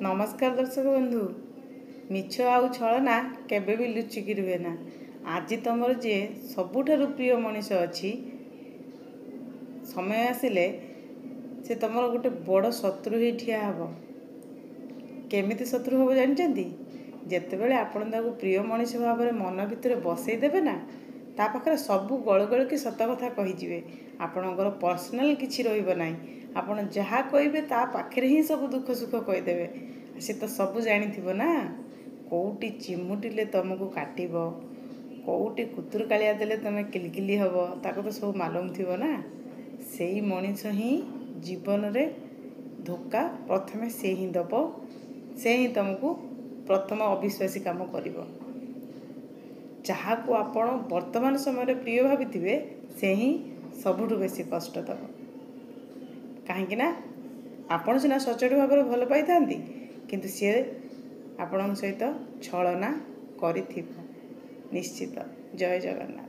ନମସ୍କାର ଦର୍ଶକ ବନ୍ଧୁ। ମିଛ ଆଉ ଛଳନା କେବେ ବି ଲୁଚିକି ରୁହେ ନା। ଆଜି ତମର ଯିଏ ସବୁଠାରୁ ପ୍ରିୟ ମଣିଷ ଅଛି, ସମୟ ଆସିଲେ ସେ ତମର ଗୋଟେ ବଡ଼ ଶତ୍ରୁ ହେଇ ଠିଆ ହେବ। କେମିତି ଶତ୍ରୁ ହେବ ଜାଣିଛନ୍ତି? ଯେତେବେଳେ ଆପଣ ତାକୁ ପ୍ରିୟ ମଣିଷ ଭାବରେ ମନ ଭିତରେ ବସେଇ ଦେବେ ନା, ତା ପାଖରେ ସବୁ ଗଳ ଗଳିକି ସତ କଥା କହିଯିବେ। ଆପଣଙ୍କର ପର୍ସନାଲ୍ କିଛି ରହିବ ନାହିଁ। ଆପଣ ଯାହା କହିବେ ତା ପାଖରେ ହିଁ ସବୁ ଦୁଃଖ ସୁଖ କହିଦେବେ। ସେ ତ ସବୁ ଜାଣିଥିବ ନା, କେଉଁଠି ଚିମୁଟିଲେ ତୁମକୁ କାଟିବ, କେଉଁଠି କୁତୁର କାଳିଆ ଦେଲେ ତୁମେ କିଲିକିଲି ହେବ, ତାକୁ ତ ସବୁ ମାଲୁମ ଥିବ ନା। ସେଇ ମଣିଷ ହିଁ ଜୀବନରେ ଧୋକା ପ୍ରଥମେ ସେ ହିଁ ଦେବ, ସେ ହିଁ ତୁମକୁ ପ୍ରଥମ ଅବିଶ୍ୱାସୀ କାମ କରିବ। ଯାହାକୁ ଆପଣ ବର୍ତ୍ତମାନ ସମୟରେ ପ୍ରିୟ ଭାବିଥିବେ, ସେ ହିଁ ସବୁଠୁ ବେଶୀ କଷ୍ଟ ଦେବ। କାହିଁକି ନା ଆପଣ ସିନା ସଚ୍ଚୋଟ ଭାବରେ ଭଲ ପାଇଥାନ୍ତି, କିନ୍ତୁ ସିଏ ଆପଣଙ୍କ ସହିତ ଛଳନା କରିଥିବ ନିଶ୍ଚିତ। ଜୟ ଜଗନ୍ନାଥ।